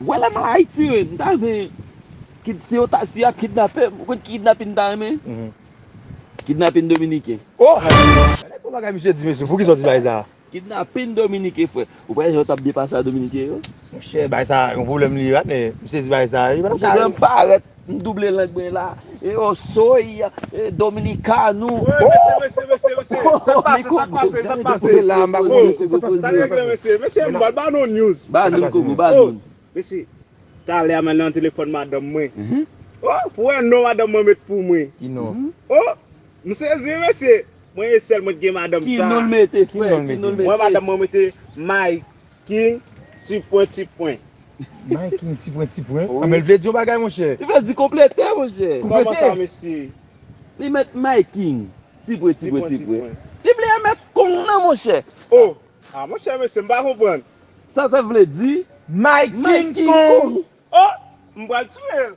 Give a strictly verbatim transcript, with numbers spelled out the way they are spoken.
Wè la m al Ayiti, wi. M ta renmen kid-, si yo ta, si y ap kidnape m, ou konn ki kidnapin m ta renmen? Kidnapin dominiken. Oh! Gade yon bagay misye di, mesye. Poukisa w di bagay sa? Kidnapin dominiken, frè. Ou pa wè jan yo t ap byen pase a dominiken yo? Monchè, bagay sa, yon pwoblèm li ye, wi, men misye di bagay sa, li pa t ap Monchè, lè m parèt, m double lang mwen la. E osoy, e dominikano. Mesye, mesye, mesye, mesye. Sa k pase, sa k pase, sa k pase. La, m pa konn, mesye, sa k pase. Sa k regle, mesye? Mesye, m pral ba nou news. Ba nou, Koko, ba nou. Mesye, talè a m al nan telefòn madanm mwen. Mhm. Oh, pou wè non madanm mwen met pou mwen. Ki non? Oh, m sezi, mesye. Mwen e sèl mwen ki gen madanm Ki sa. Non l mete, frè? Ki non l mete? Mwen madanm mwen mete My King ti pwen ti pwen. My King ti pwen ti pwen. Wi. Ah, men l vle di yon bagay, monchè. Li vle di konplete, monchè. Kòman sa, mesye? Li met My King ti pwen ti pwen ti pwen. Li vle met kong nan, monchè. Oh, ah, monchè, mesye, m pa konprann. Sa, sa vle di My King Kong. Oh, m pral tiye l.